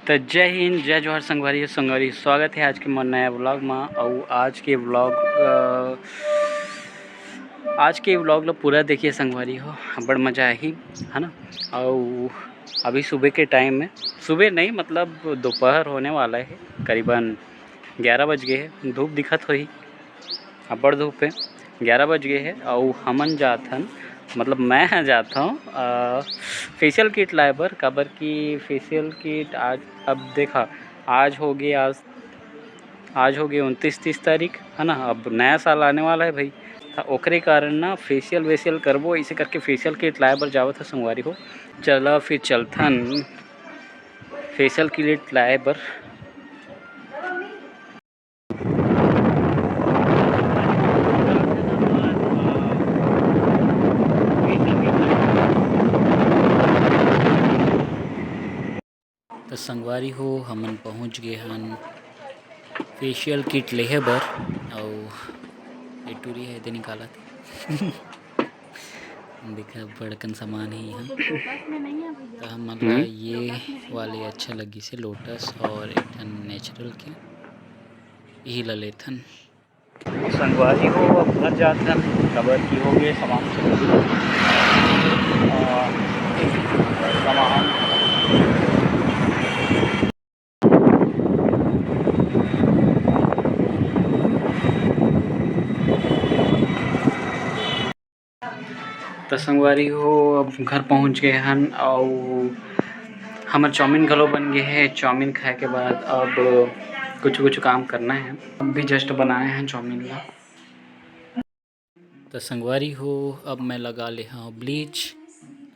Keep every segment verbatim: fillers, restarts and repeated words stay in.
त जय हिंद, जय जोहार संगवारी हो। संगवारी, स्वागत हे आज के मोर नया vlog म। अउ आज के vlog, अ, आज के vlog ल पूरा देखिए संगवारी हो, अब्बड़ मजा आही, है ना। अउ अभी सुबह के time में, सुबह नहीं, मतलब दोपहर होने वाला है, करीबन ग्यारह बज गए हैं, धूप दिखत होही। अब्बड़ धूप हे, ग्यारह बज गए हे, अउ हमन जात हन, मतलब मैं ह जात हौं, अ, facial kit लाए बर, काबर कि facial kit आज, अब देखा, आज हो गे, आज, आज हो गे उनतीस तीस तारीख, है ना, अब नया साल आने वाला है भाई, त ओकरे कारण ना facial वेशियल करबो, इसे करके facial kit लाए बर जावत ह संगवारी हो। चला फिर चलथन facial kit लाए बर। त संगवारी हो, हमन पहुंच गे हन facial kit लेहे बर, अउ ए टूरी हे दे निकालत हे। देखा, बड़कन सामान हे इहाँ। त हमन ला ये वाले अच्छा लगिस हे, लोटस और एक ठन नेचुरल के, इही ला लेथन। संगवारी हो, अब घर जात हन, काबर कि हो गे सामान सब, अ, सामान। त संगवारी हो, अब घर पहुंच गए हन, अउ हमर चाउमीन घलो बन गए हे। चाउमीन खाए के बाद अब कुछ कुछ काम करना है। अब भी just बनाए हैं चाउमीन ला। त संगवारी हो, अब मैं लगा ले हव bleach।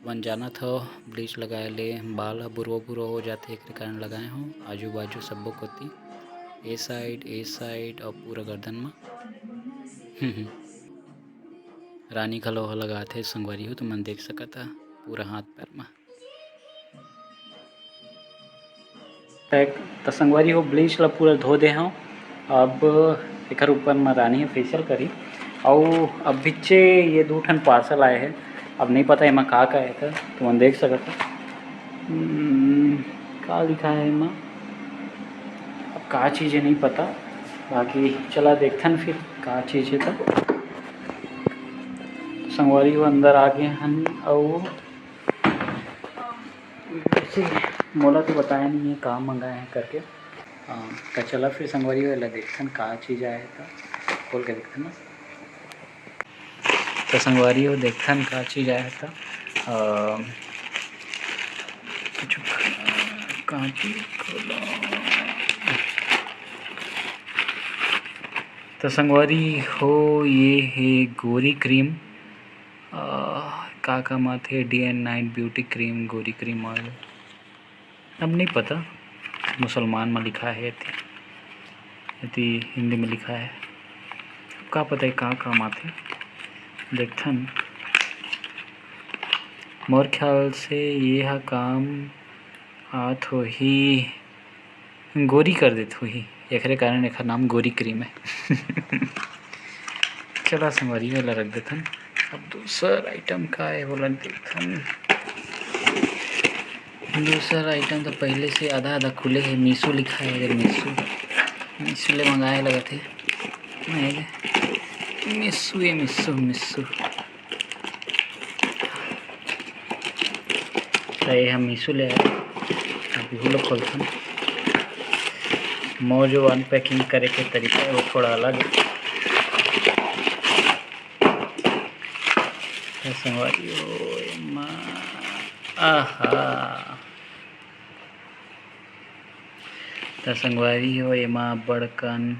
मन जानत हव, bleach लगाए ले बाल ह भुरवा भुरवा हो जाथे, एकरे कारण लगाए हव आजू बाजू सब्बो कोती, ए side, ए side अउ पूरा गर्दन म। रानी घलो ह लगाथे संगवारी हो, तुमन देख सकत ह पूरा हाथ पैर म। त संगवारी हो, bleach ला पूरा धो दे हव। अब एकर ऊपर म रानी ह facial करी। अउ अब बिच्चे ये दू ठन parcel आए हे, अब नहीं पता एमा का का हे, त तुमन देख सकत हो। हम्म, का लिखा है एमा, अब का चीज हे नहीं पता, बाकी चला देखथन फिर का चीज हे। त संगवारी हो, अंदर आ गए हन अउ वैसे मोला तो बताया नहीं है का मंगाए हैं करके। हाँ, त चला फिर संगवारी हो, एला देखथन का चीज आए हे, त खोल के देखथन ना। त संगवारी हो, देखथन का चीज आए हे, त अ, कुछ का चीज खोला। त संगवारी हो, ये हे गोरी cream। अ, का काम आथे? Day and night beauty cream, गोरी cream oil। अब नहीं पता, मुसलमान में लिखा है, एती, एती हिंदी में लिखा है। अब का पता है का काम आथे, देखथन। मोर ख्याल से ये हा काम आत होही, गोरी कर देत होही, एकरे कारण एखर नाम गोरी cream है। चला संगवारी, एला रख देथन। अब दूसर item का है, ओला देखथन। दूसर item तो पहले से आधा आधा खुले है। मीशो लिखा है, अगर मीशो, मीशो ले मंगाए लगत है। नहीं रे, मीशो, ये मीशो, मीशो। त ये हम मीशो ले आए, अब इहू ला खोलथन। मोर जो unpacking करे के तरीका है, वो थोड़ा अलग है। त संगवारी हो, एमा, आहा, त संगवारी हो, एमा बड़कन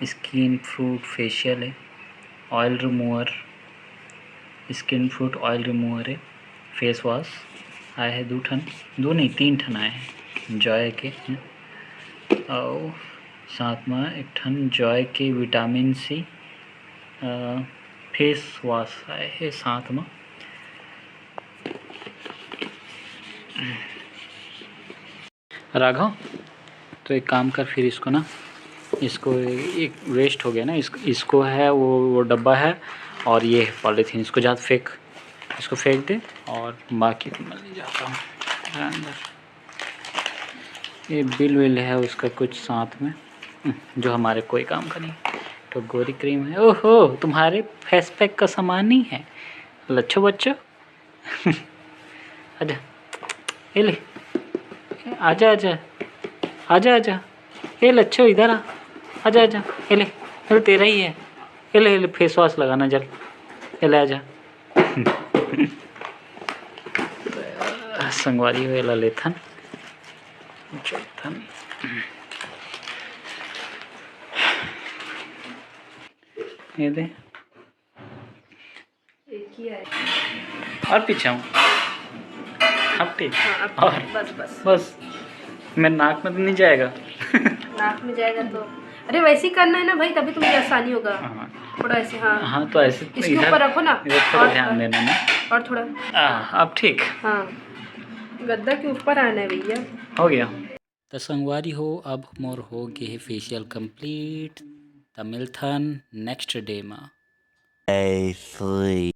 skin fruit facial है, oil remover, skin fruit oil remover है, face wash आए है दू ठन, दू नहीं, तीन ठन आए है Joy के, हम्म। अउ साथ में एक ठन Joy के vitamin C, अ, face wash आए है साथ में। राघव, तो एक काम कर, फिर इसको ना, इसको एक waste हो गया ना, इस, इसको है वो, वो डब्बा है और ये है polythene, इसको जा फेंक, इसको फेंक दे और बाकी मैं ले जाता हूँ अंदर। ये बिल विल है उसका कुछ साथ में, जो हमारे कोई काम का नहीं। तो गोरी क्रीम है। ओहो, तुम्हारे फेस पैक का सामान ही है। लच्छो बच्चो। आजा, ये ले, आजा, आजा, आजा, आजा। ये लच्छो, इधर आ, आजा, आजा। ये ले, ये ले, तेरा ही है। ये ले, ये ले, फेस वॉश लगाना जल। ये ले, आजा। संगवारी हो, एला लेथन, चलथन। ये दे। एक ही आए। और पीछे हूँ। अब ठीक। हाँ, अब और बस, बस। बस। मैं नाक में तो नहीं जाएगा? नाक में जाएगा तो, अरे, वैसे ही करना है ना भाई, तभी तुमको आसानी होगा। हाँ। थोड़ा ऐसे, हाँ। हाँ, तो ऐसे तो इसके इधर, ऊपर रखो ना। इधर थोड़ा और, ध्यान देना ना। और थोड़ा। आ, अब ठीक। हाँ, गद्दा के ऊपर आना है भैया। हो गया। त संगवारी हो, अब मोर हो गे हे फेशियल कंप्लीट। त मिलथन नेक्स्ट डे मा। Day three.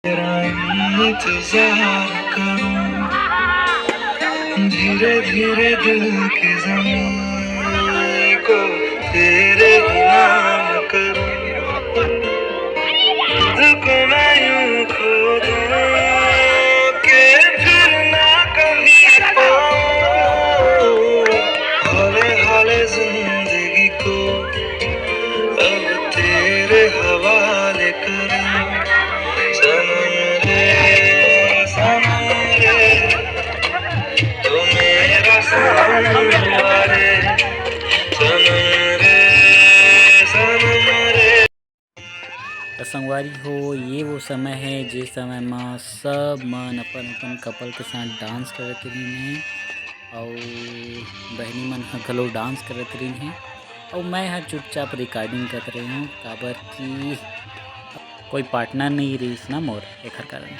तेरा इंतजार करूं, धीरे धीरे दिल की जमीन को तेरे ही नाम करूं। खुद को मैं यूं खो दूं कि फिर ना कहीं पाऊं। हौले हौले जिंदगी को अब तेरे हवाले करूं। सनम रे, सनम रे, तू मेरा सनम रे, सनम रे, सनम रे। त संगवारी हो, ये वो समय है, जे समय म सब मन अपन अपन कपल के साथ डांस करत रहिन हे, अउ बहिनी मन ह घलो डांस करत रहिन हे, अउ मैं ह चुपचाप रिकॉर्डिंग करत रहे हूँ, काबर कि कोई पार्टनर नहीं रहिस ना मोर, एखर कारण।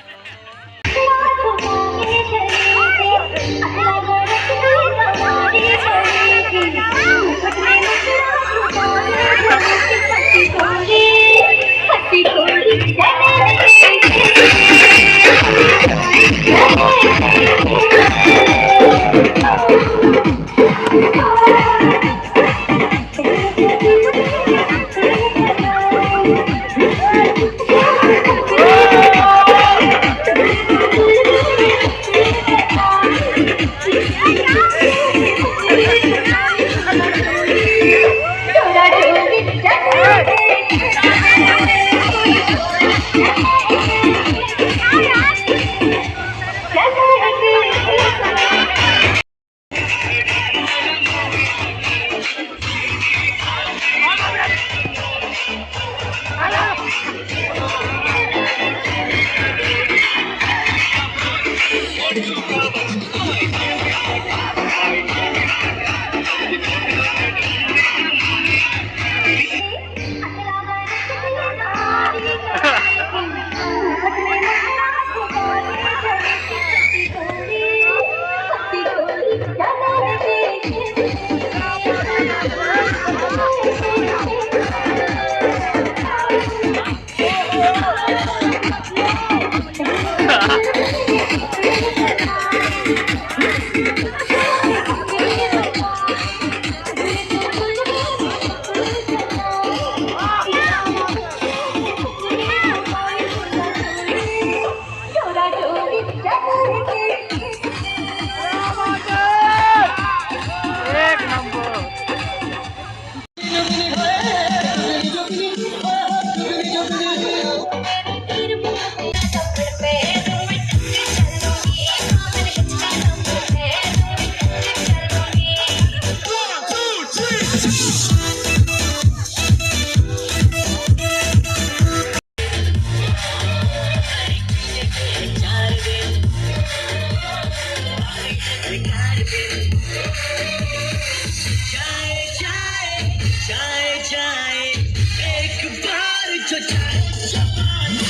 जाए जाए जाए जाए, एक बार जो जाए जवानी।